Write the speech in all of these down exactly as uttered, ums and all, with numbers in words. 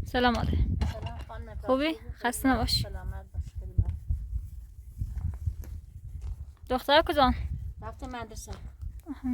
سلام علیکم. سلام خانم. خوبی؟ خسته نباشی. سلامت باشی، خیلی ممنون. دختر کجان؟ رفته مدرسه. آها.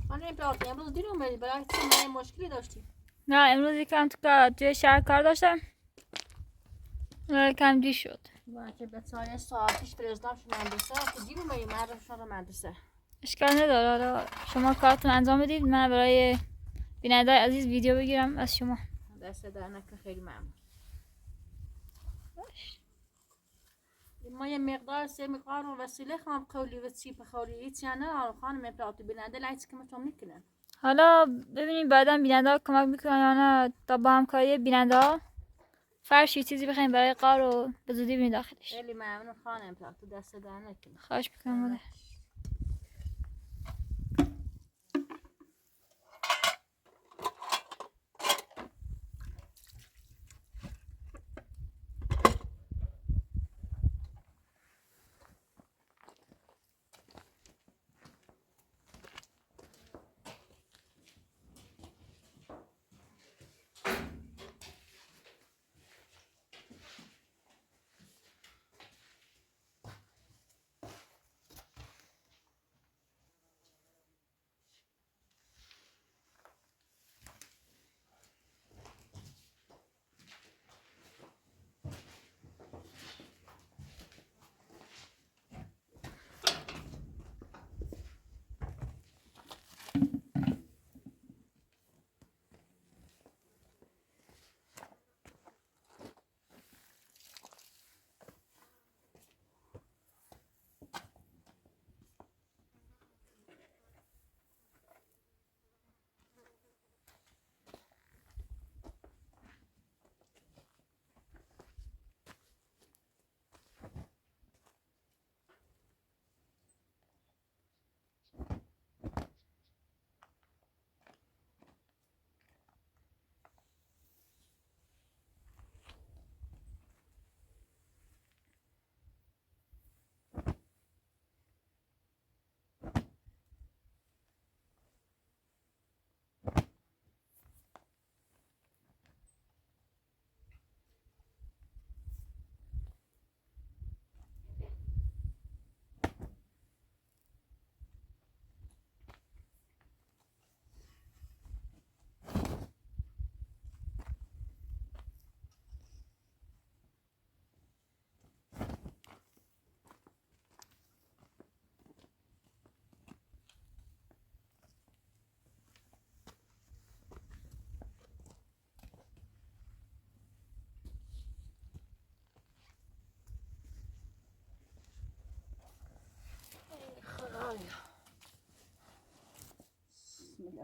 خانم امپراتور، امروز دیر اومدی، برای چی؟ من مشکلی داشتیم. نه، امروز یکم تو کار، توی شهر کار داشتم. آره، یکم دیر شد. بچه، بیچاره ساعت شش فرستادم شو مدرسه، تو دیر اومدی، من رفتم شو مدرسه. اشکال نداره، حالا شما کارتون انجام بدید، من برای بیننده‌های عزیز ویدیو بگیرم از شما. دست درد نکنه، خیلی ممنون. باش. ما یه مقدار، سه مقدار و وسیله خام قولی و چیپ خوری، هیچ یعنی خانم امپراتور، بیننده لایت که می‌کنن. حالا ببینیم بعداً بیننده‌ها کمک می‌کنن یا نه، تا با همکاری بیننده‌ها فرشی چیزی بخوایم برای قارو به زودی ببینیم داخلش. خیلی ممنون خانم، تا تو دست درد نکنه. خواهش می‌کنم مادر.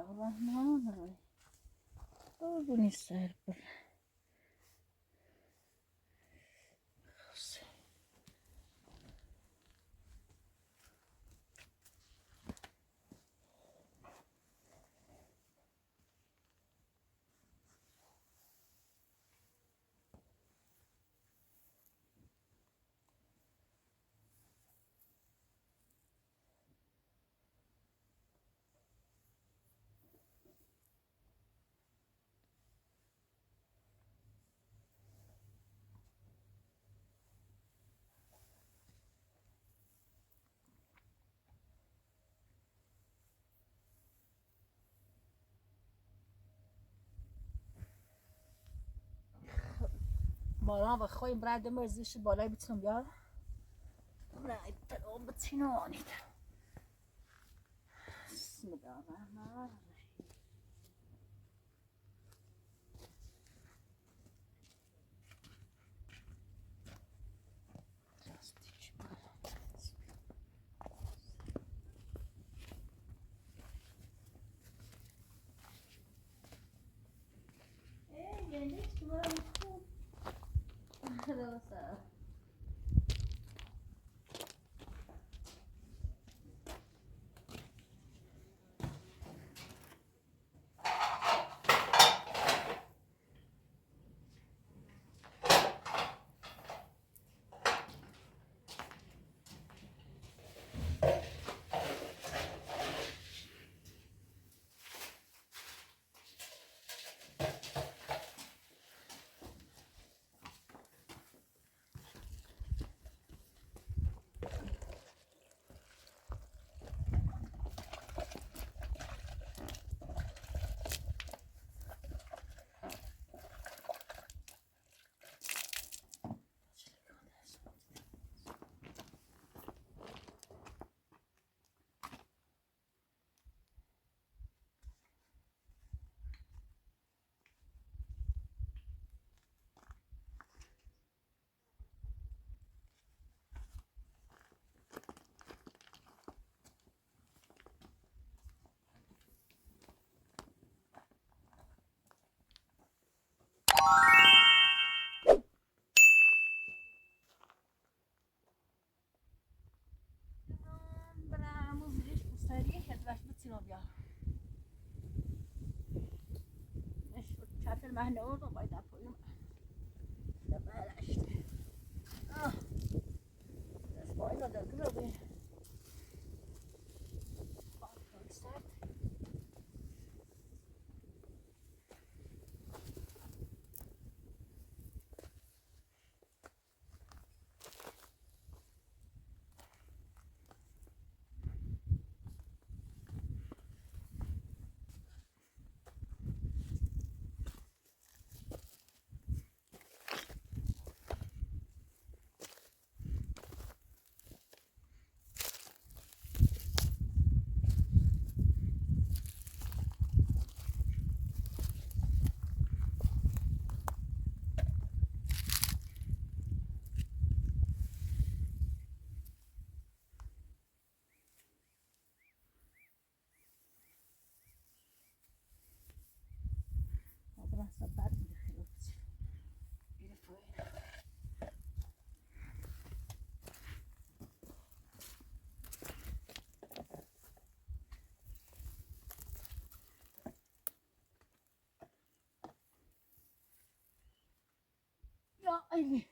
Bismillahirrahmanirrahim. Bugün ister bir. Балан ва хой брат, дем ва зиши балай бицин я. Брат, о, бицин о, нит. بسم الله الرحمن الرحيم. Браму зириш усари хедлаш бициноб я. Эш, чапел магьне ордо, байда поюм. Да балашти. А. Эш, байда да гыраби. Бак, бак, сарт. Я, ай.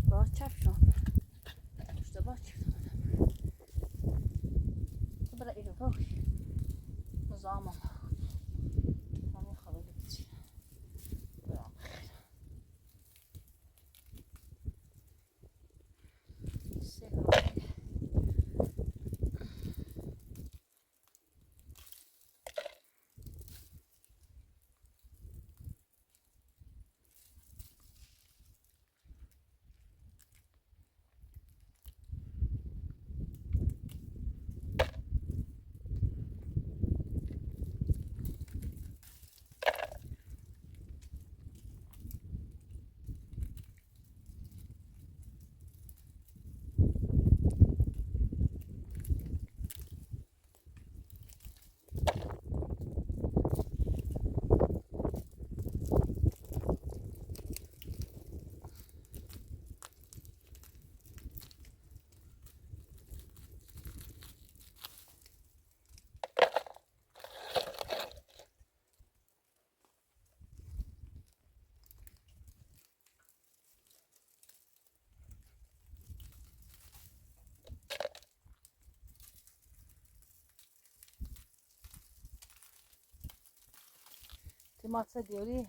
Бахча шо. Иште бахча. Бра ири бах. Заман. Ама хавали бити. Бра. Севал. Ти мацадири.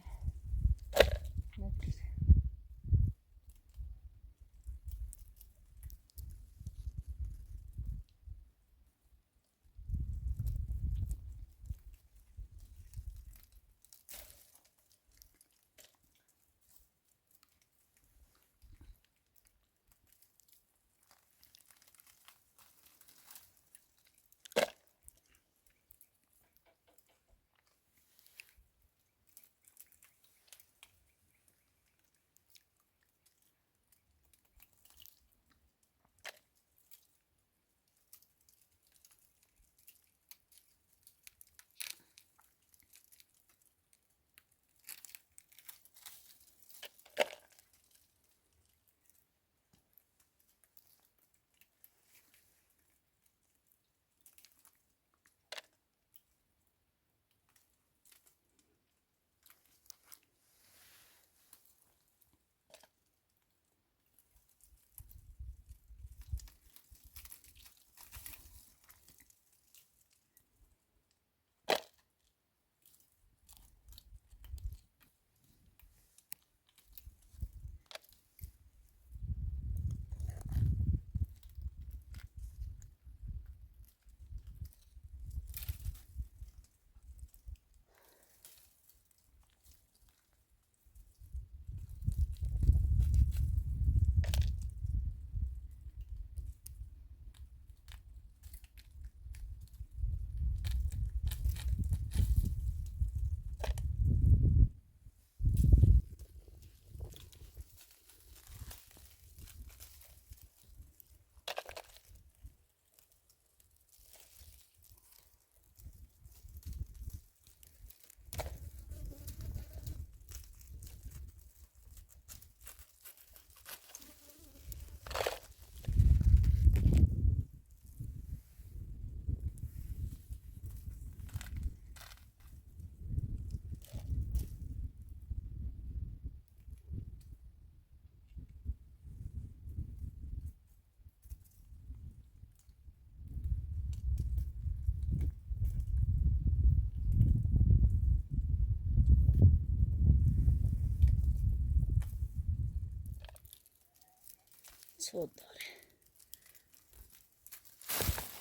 Цо дори.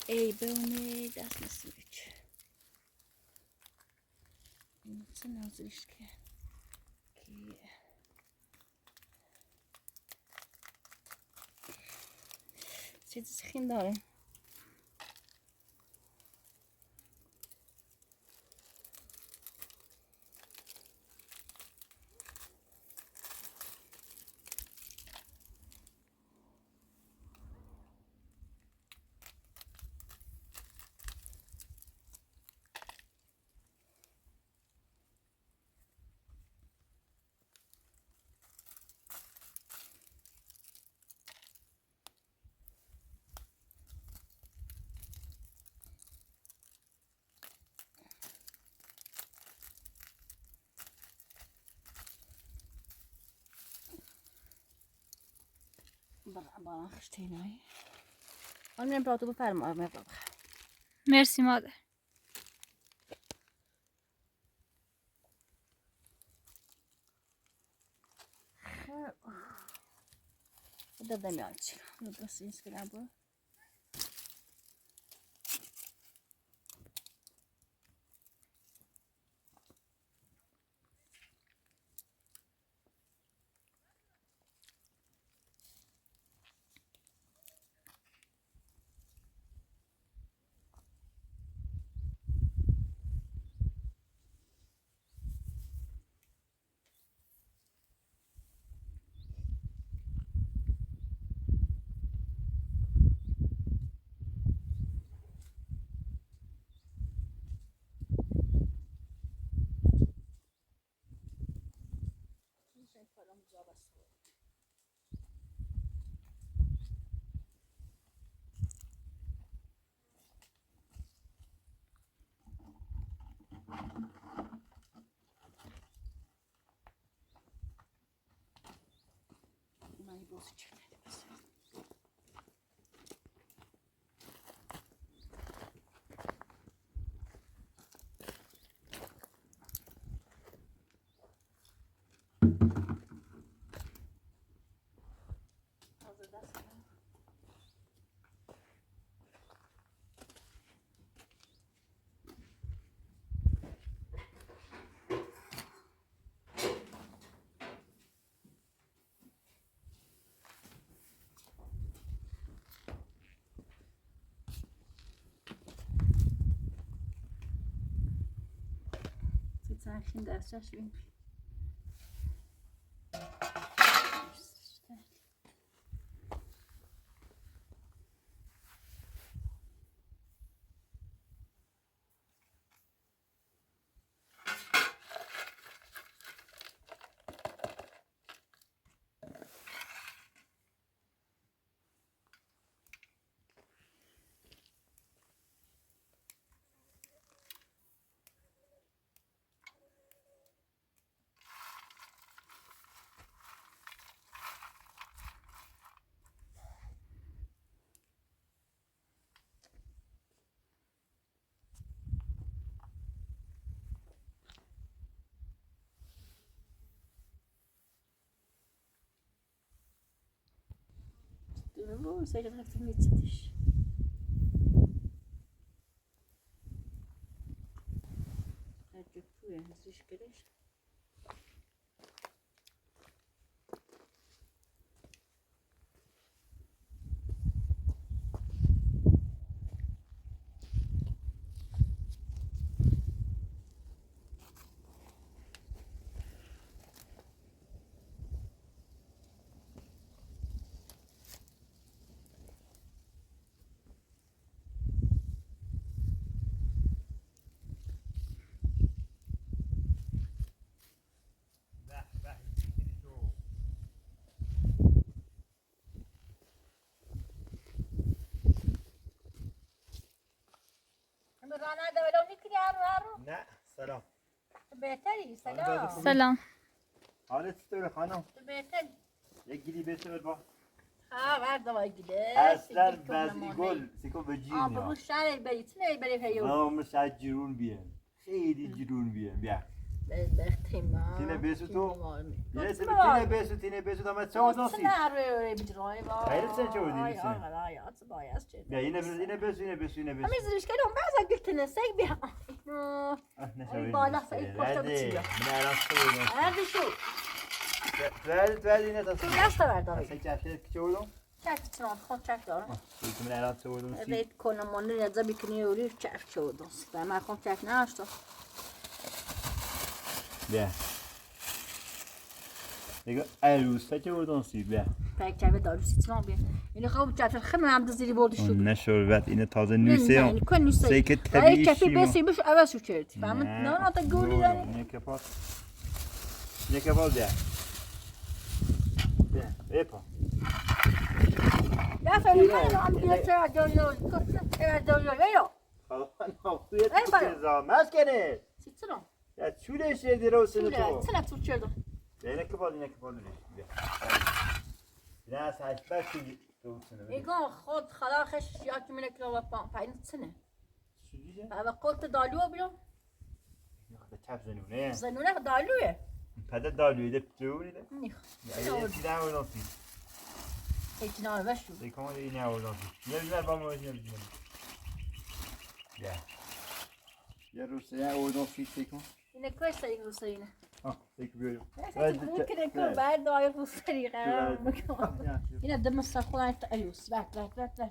Эй, бе уме дас на свич. Цо назришке. Ки. Сидзихин дори. Бара, бара, хыштенай. Аннем, правда, бу ферма, бара. Мерси, мадер. Бу да дамянчик. Бу да синскина бу. Şimdi esas bir Durumu sekiz hafta geçmiş. Hadi bu yani, siz geliş. Rana da öyle on iki yar var. Ne? Selam. Beteri, selam. Selam. Halet istiyor hanım. Beteri. Ya gidi beter bak. Ha, var da var gidi. Aslan bazı gol, siko bacı ya. Ama bu şahane beri, içine beri heyo. Ama şah cirun bir yer. Xeyli cirun bir, ya. Bedbextim ha. Tine besu to. Tine besu, tine besu, ama çavudan si. Tine arve öyle bir cirun var. Hayır, sen çavudun, sen. Ay, ay, ay, ay, ay. Ya, yine bir, yine besu, yine besu, yine besu. Ama izin işgal on bazı gültene, sen bir. Ah, ne çavudun. Ay, bana sen ilk başta bir şey. Ne arası oldu? Hadi şu. Ver, ver, yine tasın. Biraz da ver daha. Sen çarşı çavudun. Çerç içine aldı, xom çerç daro. Seytun el çavudan si. Evet, konum onu ya da bikini yürür, çerç çavudan si. Ben xom çerç ne açtı? Ya. Ego, el usta çavudan si, ya. Pek çerç daro, si çilan bir. Yine xom çerç, xım hem de zili bordu şu. Ne şörbet, yine taze nüse. Yine kon nüse. Sey ki tabii kepi besimmiş, eve su çerdi. Ben ne, ne da gülü yani. Ne kapat. Ne kapat ya. Ya, epa. Ya sen ne yapıyorsun? Diyor, şey, diyor, yok. Evet, diyor, yok, yok. Falan, ne yaptı ya? Epa. Ceza, maskeni. Sitron. Ya, çüle şey diyor o seni. Çüle, sana Türkçe'de. Ya, ne kapat, ne kapat. Ya. Ya, sen, ben şimdi, doğrusunu. Ego, xod, xala, xeş, ya, kimine kilo var, payını sene. Südüce? Ama koltu dalıyor bile. Ne kadar çap zenune. Zenune dalıyor. Pede dalıyor, de piçe öyle de. Nix. Ya, ya, bir daha oradan sil. Ekine ver şu. Sey kon, yine oradan sil. Ver, ver, bana ver, ver, ver. Ya. Ya Rusya, ya oradan sil, sey kon. Yine koy sayın Rusya yine. Ha, peki böyle. Neyse, bu kere kır, ben de ayıp olsun. Yine de masa koyar, ayos. Ver, ver, ver, ver.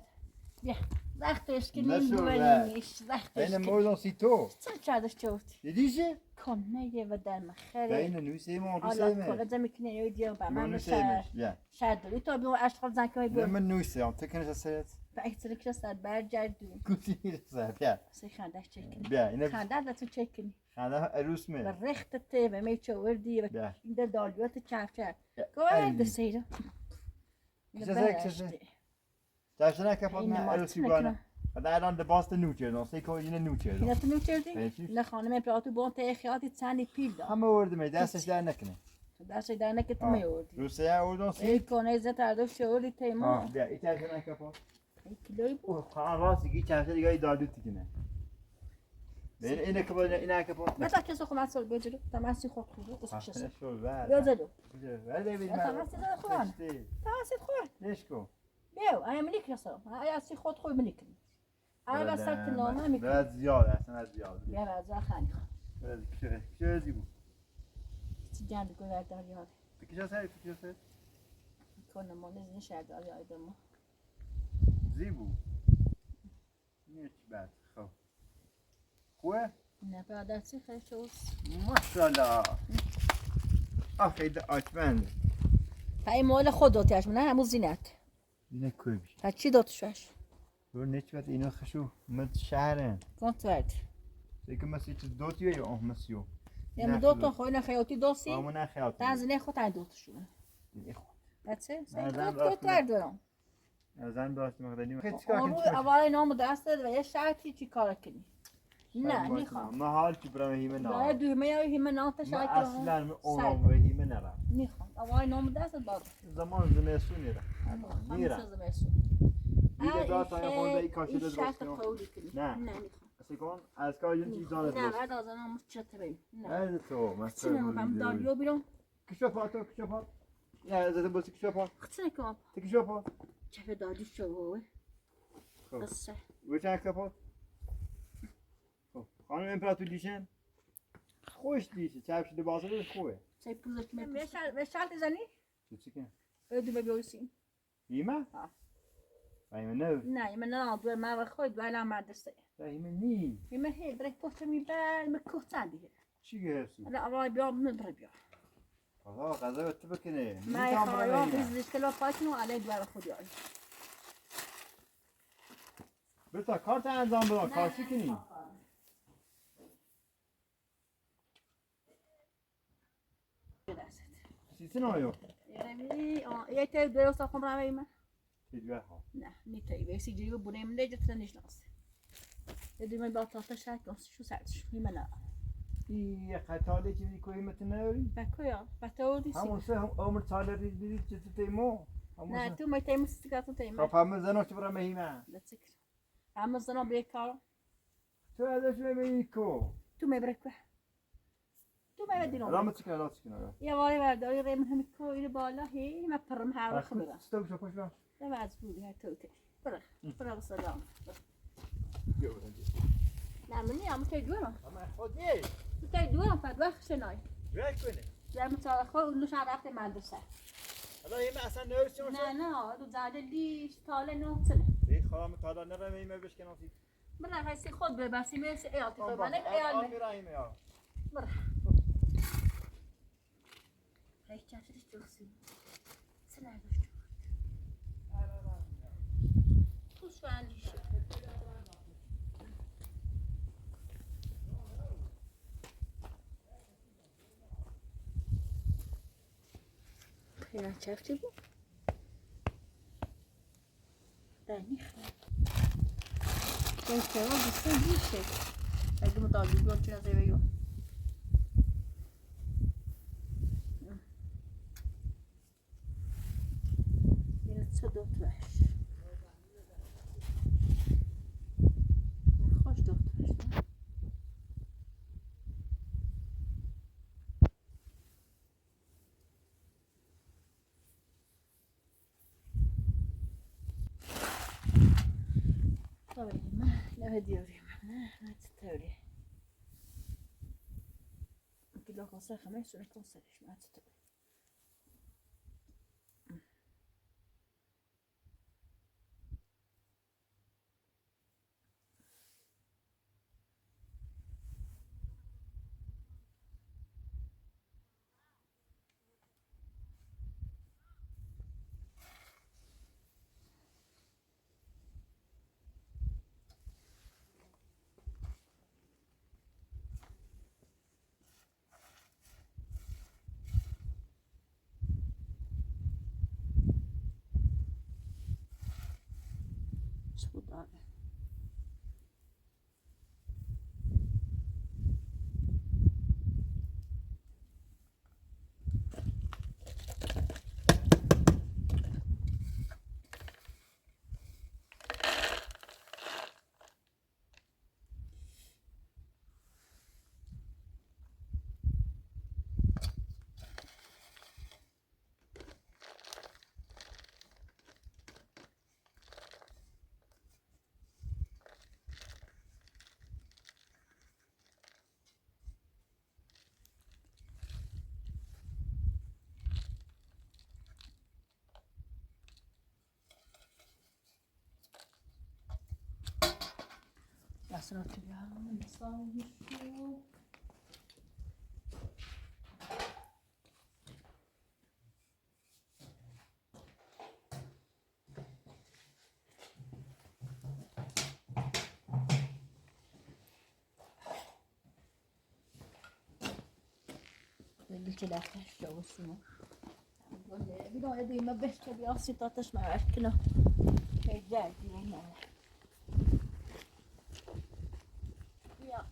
Ya, zaxteşkinin güveniymiş, zaxteşkin. Benim oradan sito. Sen çağdaş çavut. Ne diyecek? Kon ne ye ve derme, xere. Ben yine nüseyim, onu sevmem. Allah kola demek ne ödüyor, ben onu sevmem. Ya. Şadır, ito bir aşk olacak ki bu. Ne ben nüseyim, tekrar seyret. Ben ektirik seyret, bercer düğün. Kutu seyret, ya. Sen kardeş çekin. Ya, yine. Kardeş de çekin. Xanda Rus mi? Rext te ve me çavudan ve inde daliyot çavçe. Koyde seyre. Kısa seyre, kısa seyre. Çavçe ne kapat ne Rus bana. Hadi ayran da bastı nuçer, no, sey koy yine nuçer. Yine tu nuçer di? Ne hanım, e, platu bon te xiyati çani pil da. Ama ordu me, ders işler ne kine? Ders işler ne kine, me ordu. Rusya oradan sey. Ey, kone zet ardo şordi tema. Ha, ya, içerse ne kapat. Kiloy bu. O, ha, rasi geçerse de dali tikine. Ben ine kapat, ine kapat. Meta keso komat sol böcülü. Tamam, si xot xulu, o sıkışası. Şöyle ver. Gözelo. Ver de bir. Tamam, size de koyalım. Tamam, siz koyalım. Neşko? Bev, ay minik nasıl? Ay, si xot koy minik. Ay, ben sattım normal minik. Biraz ziyade, sen biraz ziyade. Ya, biraz daha hani. Biraz şöyle, şöyle bu. Sıcağın bir kadar daha ziyade. Peki, sen, peki, sen. Konu mu, ne zin şerde, ay, ay, demo. Zibu. Niye ki ben? Xo. Xo. نه برادر، چی خیلی چوز. ماشاءالله. آخه ده آچمند. پای مال خود دوتیش، نه همو زینت. زینت کوی بیش. پس چی دوتوش؟ بر نچ وقت اینا خشو مد شهرن. کونت ورد. دیگه مسی چیز دوتیو یا آه مسیو. یا من دوتون خو اینا خیاطی دوستی. آمو نه خیاطی. تن زینه خو تن دوتوشو. زینه خو. بچه، سن کونت ورد دارم. زن داشت مقدنی. خیلی چیکار کنی؟ اول نام دست و یه شرطی چی کار کنی؟ نه، می‌خوام. من حال کی برام هیمه نه. داره دومه یا هیمه نه تا شرط. اصلاً من اونم و هیمه نرم. می‌خوام. اول نام دست بار. زمان زمستون نرم. می‌رم. زمستون. دیگه داد تا خونده ای کاشی ده شرط قبول کنی. نه. نه، می‌خوام. سکون از کار یه چیز داره. نه، بعد از اون مچ چطوری؟ نه. از تو، مثلاً. هم داریو بیرون. کشو پا تو، کشو پا. یا زده بوسی کشو پا. خچنه کام. تو کشو پا. چفه دادی شو بابا. خب. قصه. وچن کشو پا. خب. خانم امپراتور دیشن. خوش دیشه، چپ شده بازار خوبه. چای پوزش می. وشال، وشال تزنی؟ تو چی کن؟ اودو به بیوسی. هیمه؟ ها. هیمه نه؟ نه، هیمه نه، دو ما و خو دو الان مدرسه. هیمه نی؟ هیمه هی، برای پشت می بر، می کوچن دیگه. چی گرفتی؟ حالا آقای بیا، من برای بیا. آقا، غذا تو بکنه. من خواهیم بیزش کلا پاکن و علی دوار خود یاری. بتا کارت انجام بده، کارشی کنی. سیسین آیو. ایره بی، آه، یه تای دوی واسه خون روی من. تای دوی ها. نه، نی تای وی سی جیو بونه من ده جتن نیش ناس. یه دوی من با تا تا شک اون شو سرش، نی من نه. ای قطالی کی بی کوی مت نوری؟ با کویا، با تا اودی سی. همون سه هم عمر سال ری بی جت تای مو. نه، تو می تای مو سیگار تو تای مو. خب، همه زنو چه برا مهیمه. لچک. همه زنو بیکار. تو ازش ببینی کو. تو مبرک به. تو مبرک دینو. رام چکن، رام چکن، آقا. یا وای ورداری ریم هم کو، اینو بالا، هی، ما پرم هر وقت می‌رم. ستو شو پشت. یا مجبوری، ها، تو، تو. برا، برا سلام. بیا برا. نه، من نیام، تو دورم. اما خودی. تو دورم، فدوا خشنای. بیا کنه. یا مطالعه خو، اون نشان رفته مدرسه. حالا این اصلاً نوشته باشه؟ نه، نه، تو زاده لیش، تاله نه چنه. ای خواهم تاله نرم، این مبش کنم. برا، هسی خود ببسی، مرسی، ایال تی خود، من ایال. برا. هی چشری چوخسی. سلام. خوش فندیش. خیلی چفتی بو. دنی خیلی. چون سوا گفتن بیشه. اگه متعلق بیان چون از ایوه یو. یه چه دو توش. خوش دو توش، نه؟ طبعاً ما لا هديوري ما ما تتوري. كي لو كونسير خميس ولا كونسير ما تتوري. Sıra oturayım, sağ olsun. Gülçeler taşla olsun o. Böyle bir daha edeyim, ben beş tabi asit atışma ver kilo. Şey, gel, güvenle. Ya.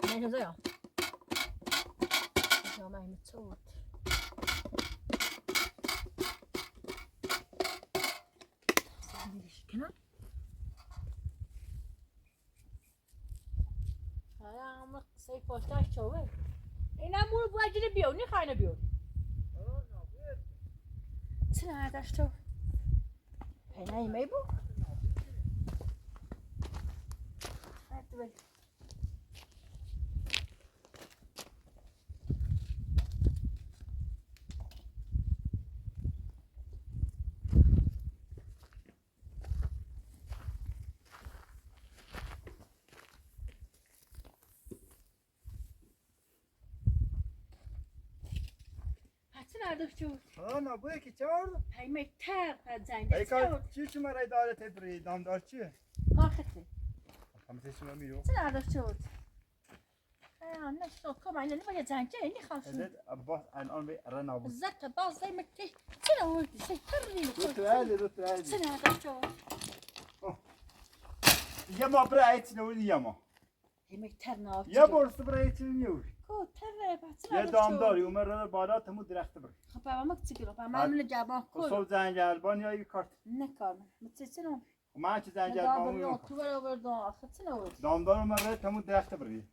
Ne güzel ya. Ya, ben çok. Sen bir iş, kenar. Ay, ama sey poştaş çoğu. Ena bunu bu acili biyo, ne kayna biyo? Çin arkadaş çoğu. Fena yemeği bu. Hadi be. Haçin ardıqçı. Ha, ne bu ki çağırdı? Peymek ter, ha, cenge. Ey, çağır. Çi çi mara idare tedri, damdarçı. Kalkıtı. Tam sesime mi yok? Haçin ardıqçı. Ha, ne şu, koma, ne, ne böyle cenge, ne kalsın? Evet, Abbas, an, an ve Renabu. Zaten bazı yemek ki, çin oldu, şey, ter değil. Dur, dur, dur, dur. Haçin ardıqçı. Oh. Yama bırak, etsin, onu yama. Yemek ter ne yaptı? Ya borsu bırak, etsin, ne olur? Ko, ter ne yaptı? Ya damdar, Ömer Renabu bala, tamu direkti bir. Xapamamak çıkıyor, xapamamak ne cevap. Ko sol cenge, ban ya bir kart. Ne kart? Mıtsıtsın o. Maçı cenge, ban yok. Tuvar verdi, axıtsın o. Damdar Ömer Renabu, tamu direkti bir.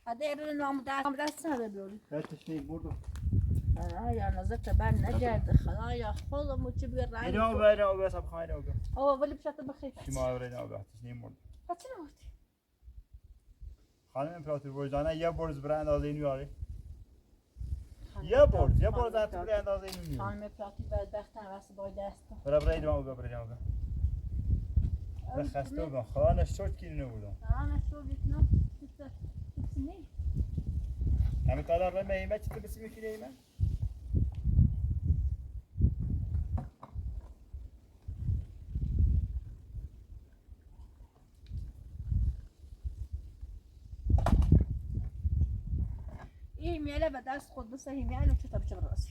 Hadi, evrenin namı da, namı da sana da böyle. Ya, teşneyi burada. Ha, ya, nazar taban ne geldi? Hala ya, oğlum, uçup bir rang. Eno, böyle, o, böyle, sabah, eno, böyle. O, böyle bir şey de bakayım. Şimdi öğren abi, teşneyi burada. Haçin oldu? Xanım Emperatoru, bu yüzden ya borz bir andazı iniyor. Ya borz, ya borz artık bir andazı iniyor. Xanım Emperatoru bedbextden vası boy destı. Bırak, bırak, bırak, bırak, bırak. Ve xasta oldu. Xalana şort kinini vurdu. Xalana şort kinini. Çıktı. Çıktı ne? Hem kalar ve meyve çıktı bizim kineyime. İyi, mele be dest xud bise, himiye, alo, çöte biçe burası.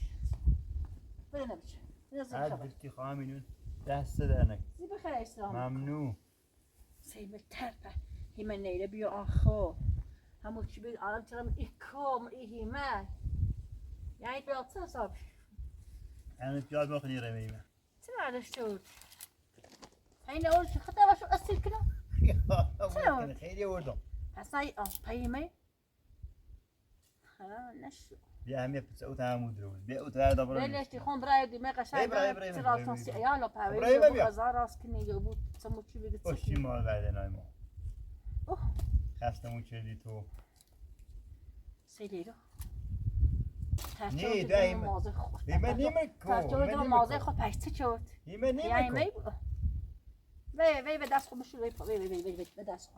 Böyle biçe. Yazık. Her bir ki xaminun dest dernek. Zibi xeyr, İslam. Memnun. Seyme terpe. Hime neyle biyo aho. Hamu çibi aram çaram ikom ihime. Yani bir altı hesap. Yani bir bakın yere meyme. Çin arda işte oldu. Aynı oldu. Hatta başım asil kilo. Çin oldu. Xeyli vurdum. Hasay al payime. Ha, ne şu? Bir hem yapıp o tane vurdum. Bir o tane de vurdum. Böyle işte kon bırağı düğme kaşar. Ey, bırağı, bırağı, bırağı, bırağı. Ya la payime. Bırağı bu ya. Kaza rast kine ya bu çamur çibi gitsin. O şimdi al verdin ayma. Oh. Hasta mı çözdü tu? Selero. Ne, daima. E, men nime ko? Tercih eden mağazaya ko pek çıkıyor. E, men nime ko? Vey, vey, vey, ders konuşur, vey, vey, vey, vey, vey, vey, ders.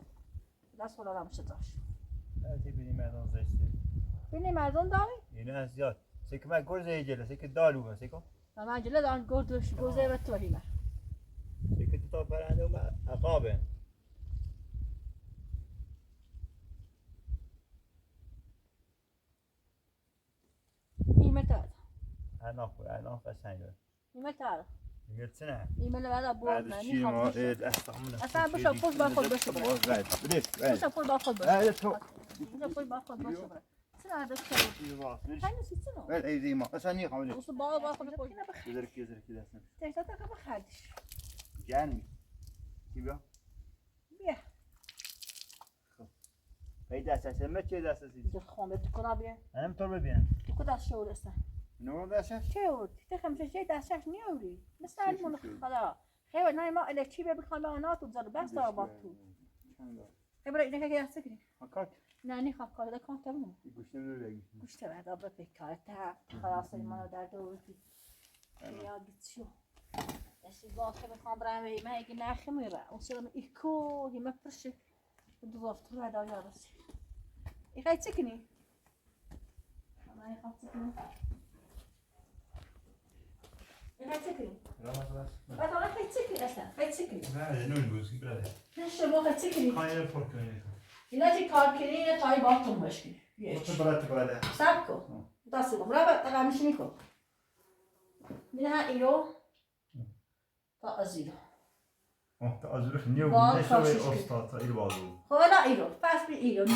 Ders olarak bir şey taş. Belki beni merdan zeyse. Beni merdan da mı? Yine az yat. Seki ben gör zeycele, seki dalu ben, seki. Tamam, cele dan gör döş, gör zey ve tuhime. Seki tuta parande ma akabe. Nimet arda. Enoq, enoq, qashangi. Nimet arda. Nimet sene. Nimet arda bu. Hadi ne, şirin, ne, evet, estağfurullah. Sen bu şapur bak, bak, bak. Bak, bak. Bak, bak. Bu şapur bak, bak, bak. Evet, çok. Bu şapur bak, bak, bak. Sen arda çıkar. Hangisi sen o? Ver, evdeyim. Sen niye kabul et? Usu bak, bak, bak. Gezer, gezer, gezer. Tek zaten kapı kardeş. Gelmiyor. Kim ya? Bia. Peyda seseme, çeyda sesi. Dur, xonda tukuna bia. Hem torba bia. Tuku da şey olursa. Ne oldu sen? Şey oldu. Te hem şey, şey da ses ne oldu? Mesela bunu xala. Xeyr, ne ma ele çibe bir xala ne tu zar bas da bak tu. He bırak ne kadar sıkı. Hakat. Ne ne hakat da kan tamam. Guşte böyle guşte. Guşte ver da bırak pek kar ta. Xalas mana derdi oldu. Ya geçiyor. Eşi zaten kan bırak ve yemeğe yine ximira. O sırada iko yemek pırşı. Bu da zaten ver da yarısı. E kaç çıkını? Ama e kaç çıkını? E kaç çıkını? Bak ona kaç çıkını Esen, kaç çıkını? Ne, ne, ne, bu sıkı biraz. Ne şu bu kaç çıkını? Kayra pork öyle. İlaçı kalkını yine tayı baktım başkını. Otur burada, burada. Sapko. Hı. Da sıkı. Bura bak, da mişini ko. Bina ilo. Hı. Ta azilo. Oh, ta azilo. Ne bu? Ne şöyle osta, ta ilo bazo. Hala ilo. Pas bir ilo. Ne?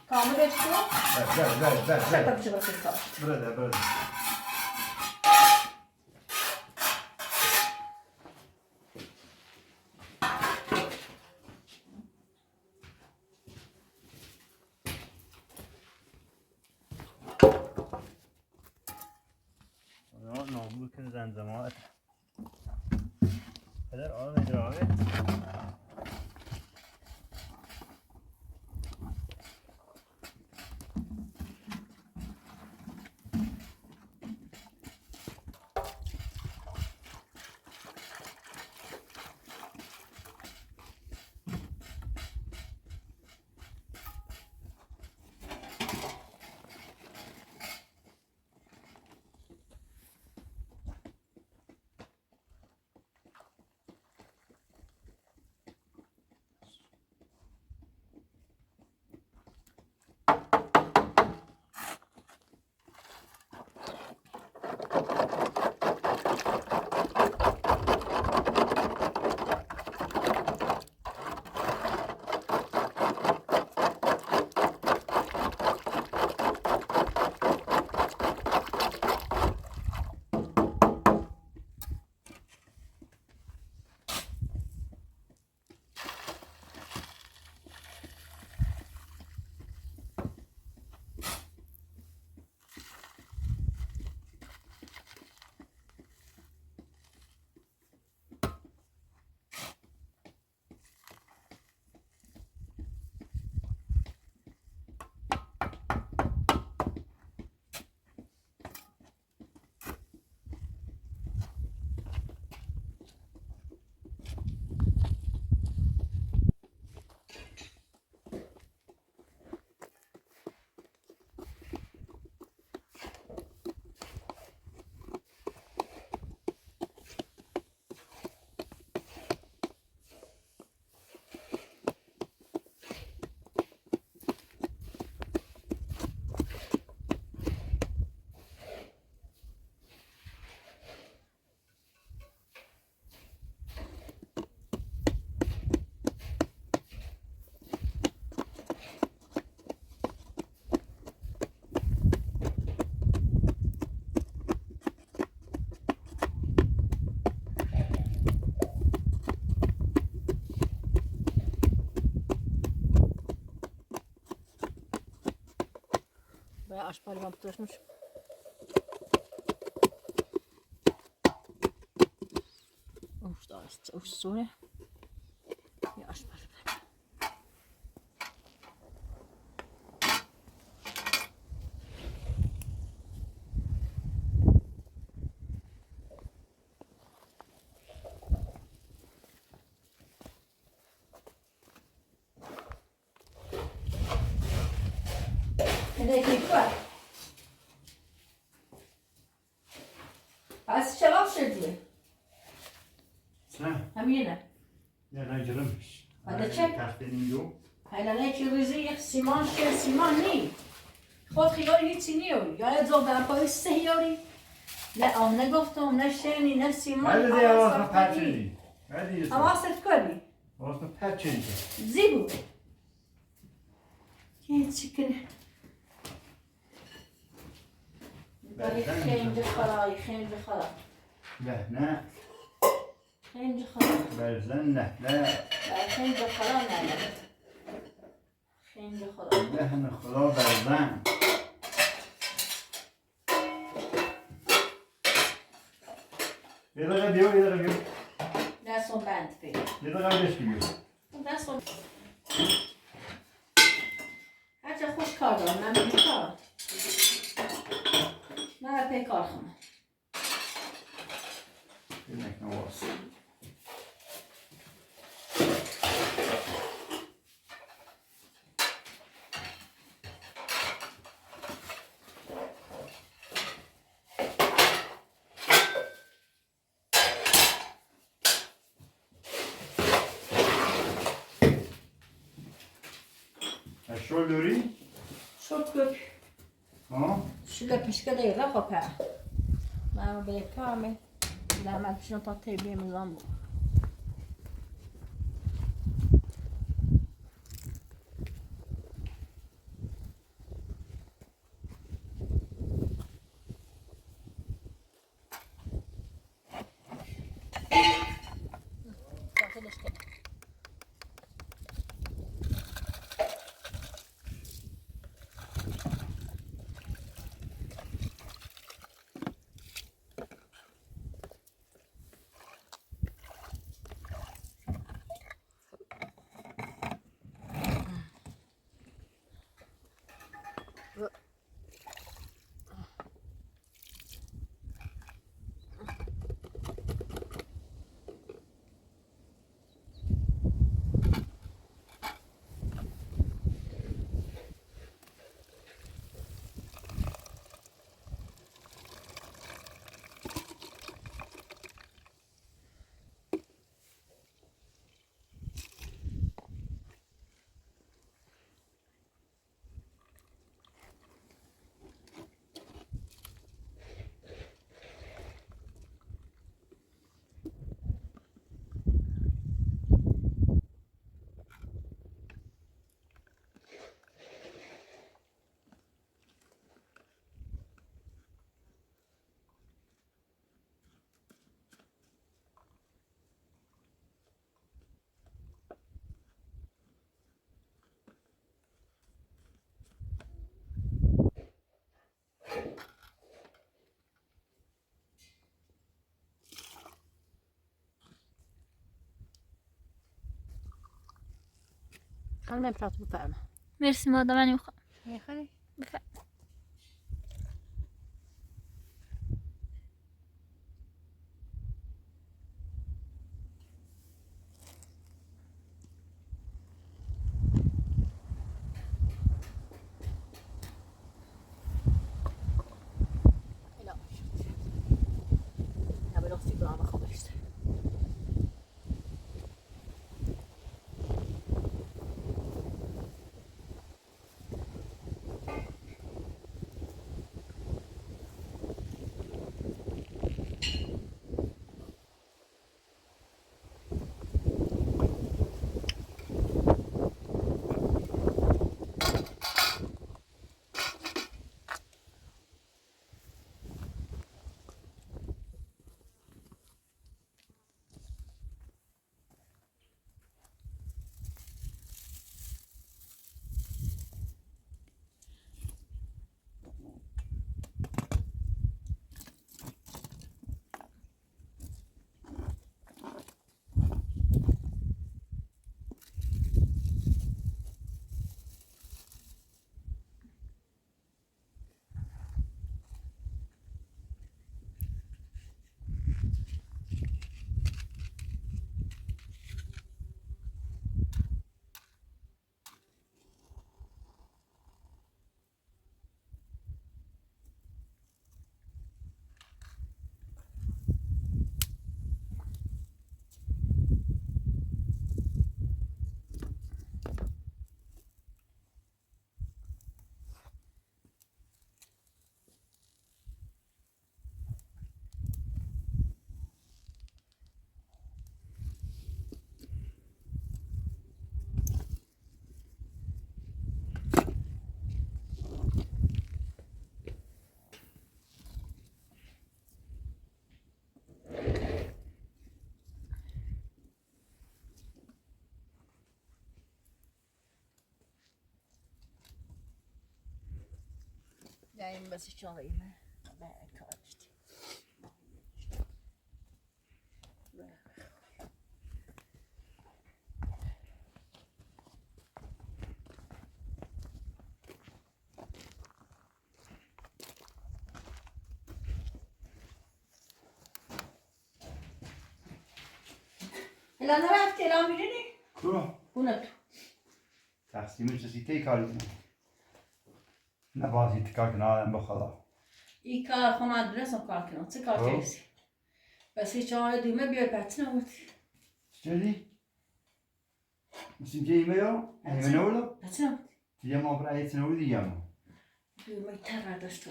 Tamam, beş kilo. Ver, ver, ver, ver, ver. Şaka bir şey bakayım, tamam. Burada, burada. Ya, ne oldu ki sen zaman? Kadar almayacak abi. Aşparivan pıtırışmış. Uç da, uç sure. Ya aşparivan. Hele ki var. Asi çavak sözü. Ha. Hamile. Ya lan cırım. Hadi çek. Kahvenin yok. Hele ne ki rızı yık, siman şey, siman ni. Xod xiyori hiç ni yok. Ya da ben bu üstse yori. Ne am, ne goftom, ne şeni, ne siman. Hadi de ya, olsun, paçini. Hadi. Ama set koymayın. Olsun, paçini. Zibu. Gençkin. Berzen. Xenci xalay, xenci xala. Lehne. Xenci xala. Berzen lehne. Ay, xenci xala ne? Xenci xala. Lehne xala berzen. Yedire diyor, yedire diyor. Nasıl ben tipi? Yedire beş gibi. Ondan sonra. Hatta hoş kardan, ben bir kar. Ne pek arxım. Demek ne olsun? E, şo lori? Şo kök. Ha? Şile pişke de yıra kopa. Ben böyle kame. Zahmet şunu patayı bir mizan bu. Xanım, men pırat bu pärme. Mersi, madem, men yox. Ne xali? Bu pär. Ay, bas içi alayım, ha. Ben karıştı. Ela nara afte, ela mirini? Ku? Ku na tu? Tahsimi çesi tey kar. Ne bazı itikar ki, ne bakalım. İyi kar, xona adres o kar ki, o çı kar ki. Bas hiç o düme bir patine vurdu. Çeli? Simge yeme yo? Yeme ne oldu? Patine vurdu. Yeme o bira etine vurdu yeme. Düme tar kardeş tu.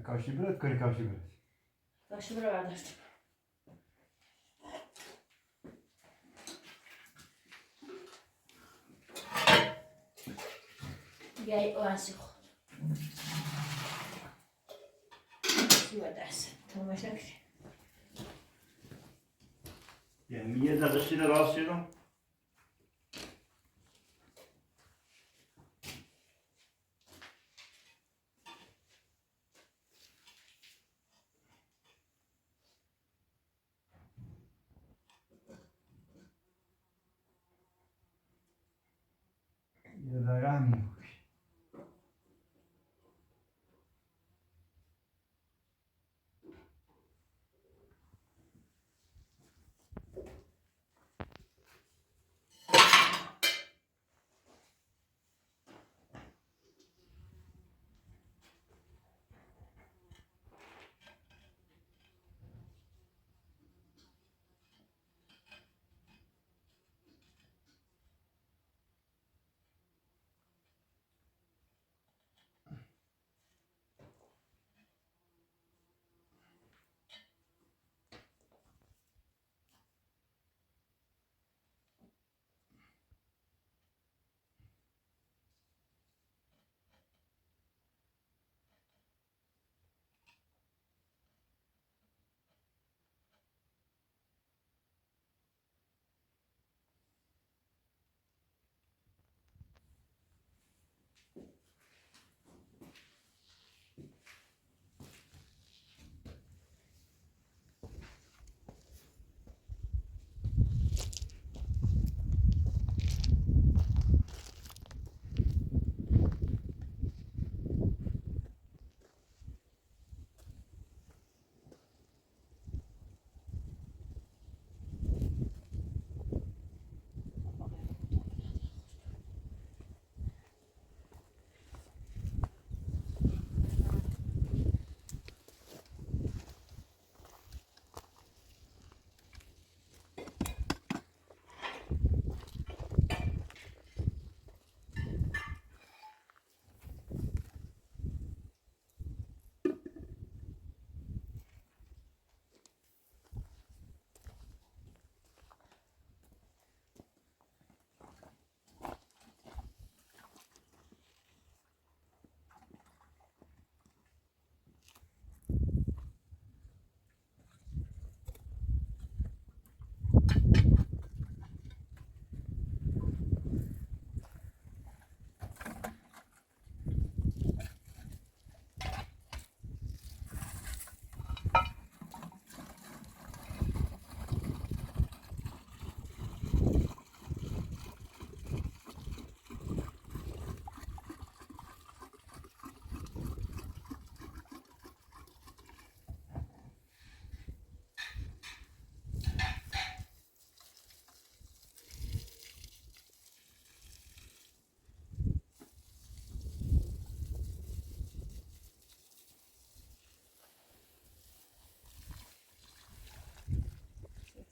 Kaşi biraz, kare kaşi biraz. Kaşi biraz kardeş tu. Gel, o asık. Suya dersin. Tamam, şak. Yani, niye de dışarı rahatsız edin?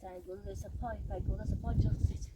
Say gulda sapay, pay gulda sapay cıqsız.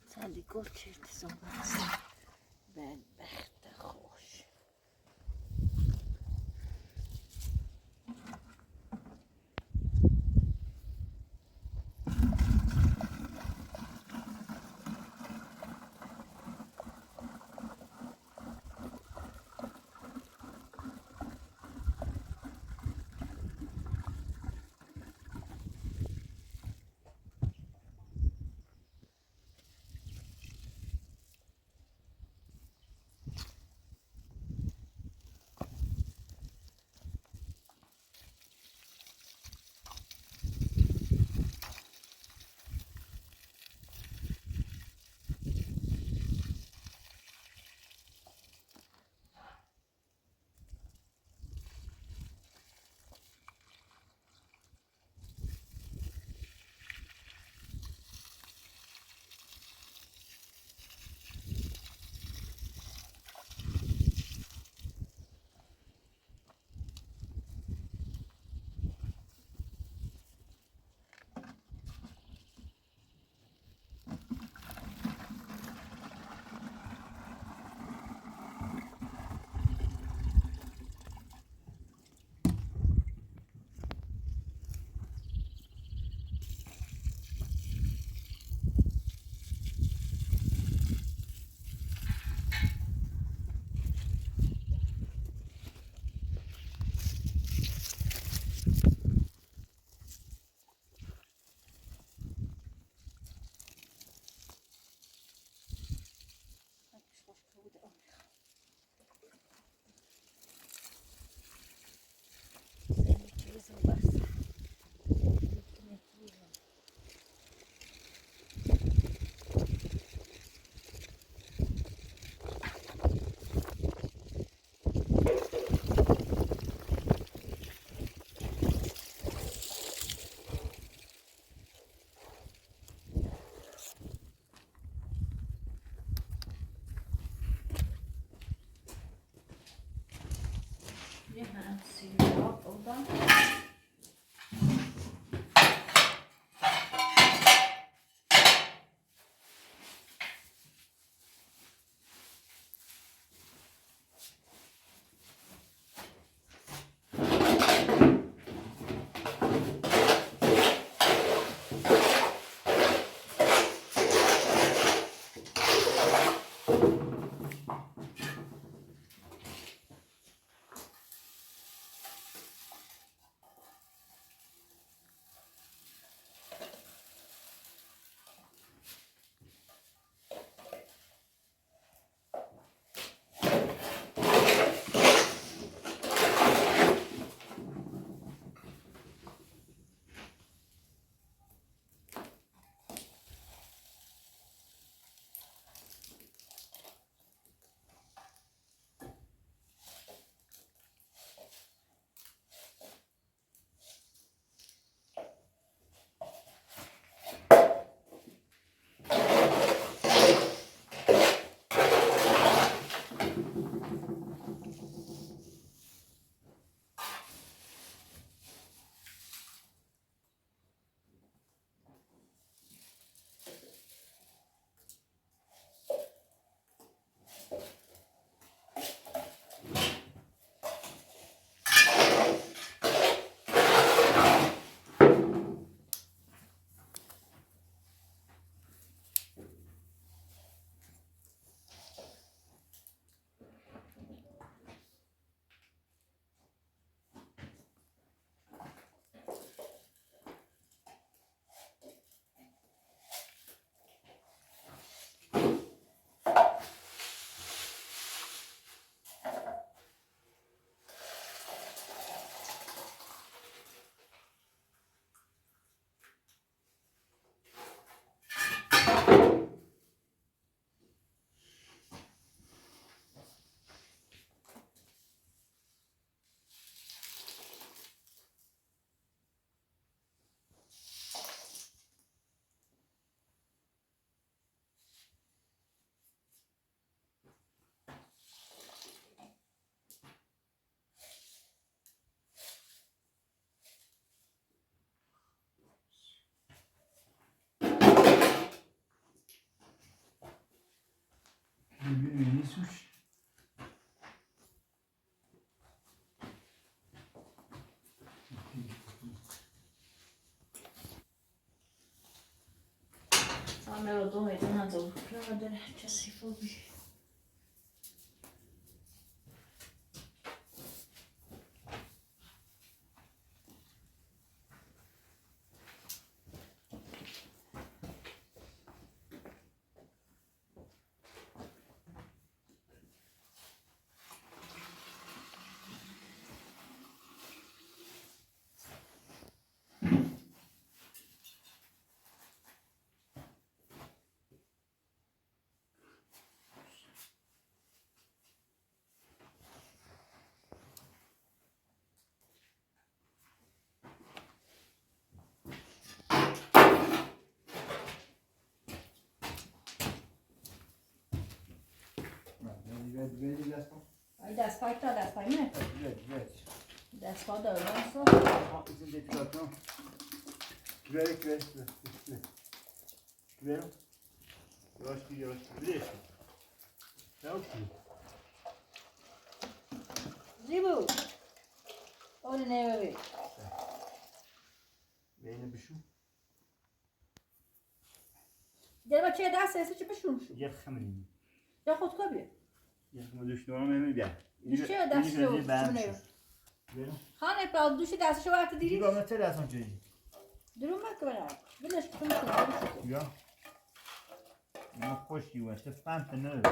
Sen de gör, çerti sonrası. Bedbext, hoş. Камера дома иде, надо. Камера дер, сейчас и фоби. Ay, dastpay, ta dastpay mi? Dastpay da öyle olsun. Bak, bizim de bir bakın. Ver, ver, ver, ver. Ver. Yavaş gir, yavaş gir. Bir de. Ya, okey. Zibu. Onu ne öyle? Beyni bir şu. Gel bak, şey, daha sesi çıkmış şu. Yakın. Ya, kod koy bir. Yakın düştü, ama emin gel. Düştü ya, ders yok. Benim şu. Hanı pal düştü, ders şu vakti değil. Bir bana telefon çözeyim. Durum bak bana. Bir de şu konuşuyor. Ya. Ne hoş ki var. Sen ne?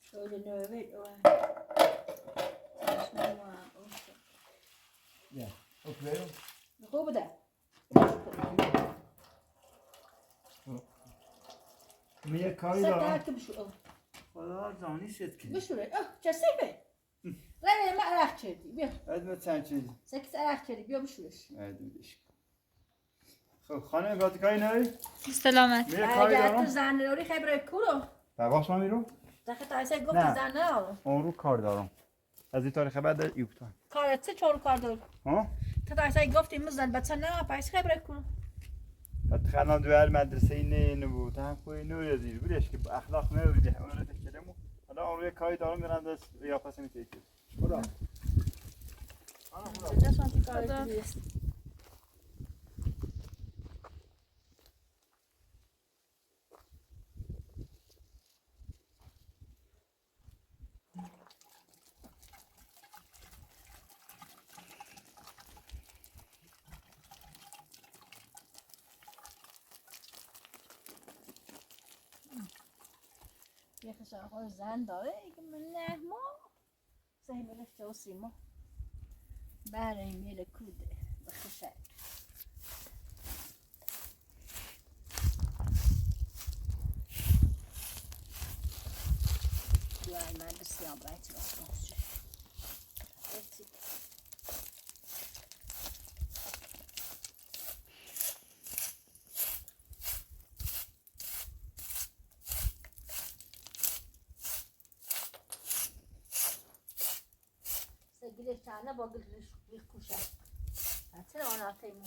Şöyle nöbet o. Saçmalama, olsun. Ya, oturuyorum. Xo'p da. Mıya kari da. Sata kim şu? Valla zani setkin. Bu şu. Oh, çesebe. Lan elime arak çerdi. Bir. Edme sen çerdi. Sekiz arak çerdi. Bir bu şu. Edme deşik. Xo'p, xanım, gati kay ne? Selamet. Mıya kari da. Gati zanı ori xebre kuro. Bak, başla miro. Dakika taysa gofti zanı al. Onu kar darım. از این تاریخ بعد یوکتان. کارت چه چهار کار دار؟ ها؟ تا دایسای گفتی مزن بچه نه، پایس خبره کن. حتی خانم دوار مدرسه نه نبود، هم کوی نو یزیر. بودش که اخلاق نه بوده، اون رو تکرمو. حالا اون روی کاری دارم، می‌رم دست یا پس می‌تیکه. خدا. خدا. یه خشن خور زن داره، اگه من نهمو، سه ملک جو سیمو. بره میل کوده، بخشن. Duayı mühendis ya, bırak, bırak, bırak. Eksik. Sevgili çağına bak, gül, gül kuşa. Açın ona atayım.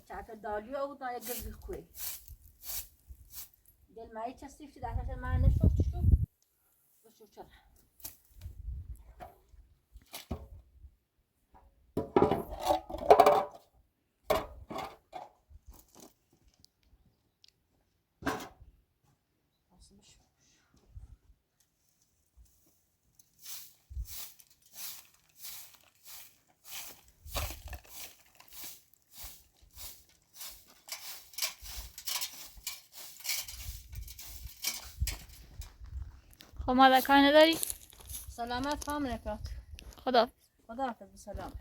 Çağda dalıyor, o da gül, gül kuy. Gel, mayı çastı işte, daha sen bana ne çok düştü? Bu şu çağ. Nasıl bir şey olmuş? خب مادر، کار نداری؟ سلامت، خانم نکات. خدا. خدا حافظ، سلام.